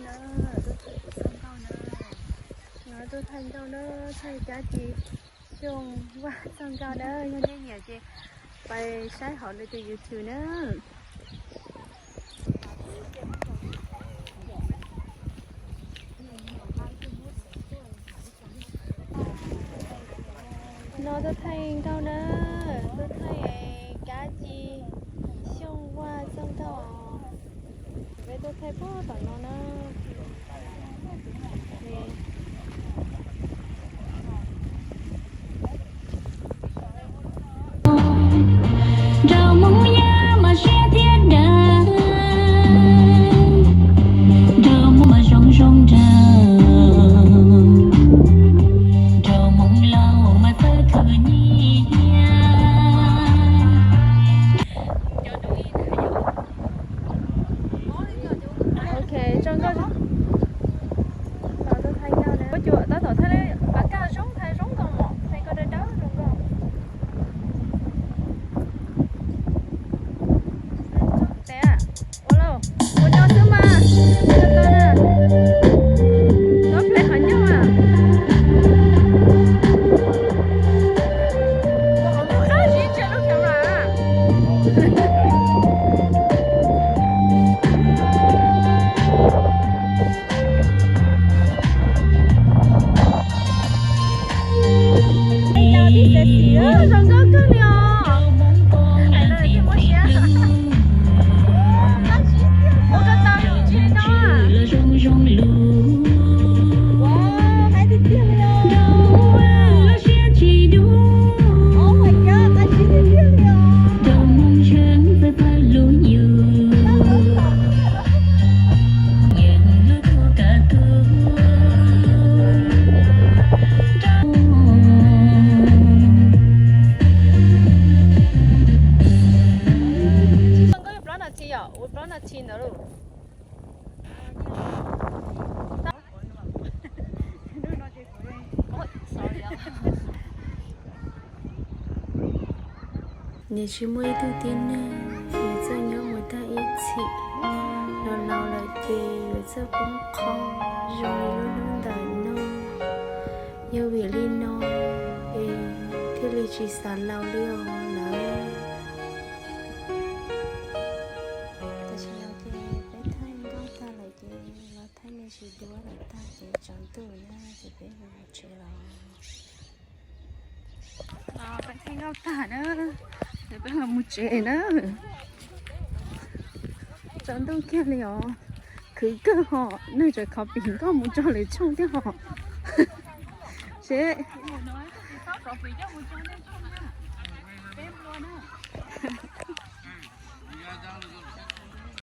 Na, tuaj thaij kuv txoj nkauj na. No tuaj thaij nkauj na, thaij kab ci Xyooj Vaj txoj nkauj na. Yog nej nyiam ces pais saib hauv lawv tus YouTube na. No tuaj thaij nkauj na, tuaj thaij kab ci Xyooj Vaj txoj nkauj. Peb tuaj thaij puag tom no na. Nrau Hmoob Nyab mas siab thiab dav, nrau Hmoob mas zoo zoo nraug, nrau Hmoob Lauj mas txawj khwv nyiaj. Ok, tso nkauj los tuaj thaij nkauj na. Ua cas tab tom thaij li pas kaj zoo, thaij zoo nkauj mos, thaij nkauj dawb dawb zoo nkauj. Ua lauj, ua nyob xwb mas, tau na. Tau play qhov ncauj mas. Qab zib ntsia lub camera. Zoo nkauj kawg li os. Hais no twb muaj siab. Ua ko taw tsis tau. Ua, qab tiag tiag li os. Oh my God, qab tiag tiag li os. Tsis tau nkauj plaub nas this yom, ua plaub nas this ntawd lauj. Nws tsis muaj ib tug tib neeg, yuav txawj nyob mus tag ib txhis. Los laus lawm ces yuav txawj poob qho zoo li lub hnub ntawm no. Yog vim li no es thiaj li tsis xav laus li os lawm. Tam sim no ces peb thaij nkauj tag lawm ces los thaij me ntsis duab lawm tag ces tsaus ntuj na ces peb mus tsev los. Peb thaij nkauj tag na, ces peb los mus tsev na. Tsaus ntuj kiag li os. Khwv kawg hos, neeg tseem copy nkauj mus tso lwm tshooj thiab hos. Seb.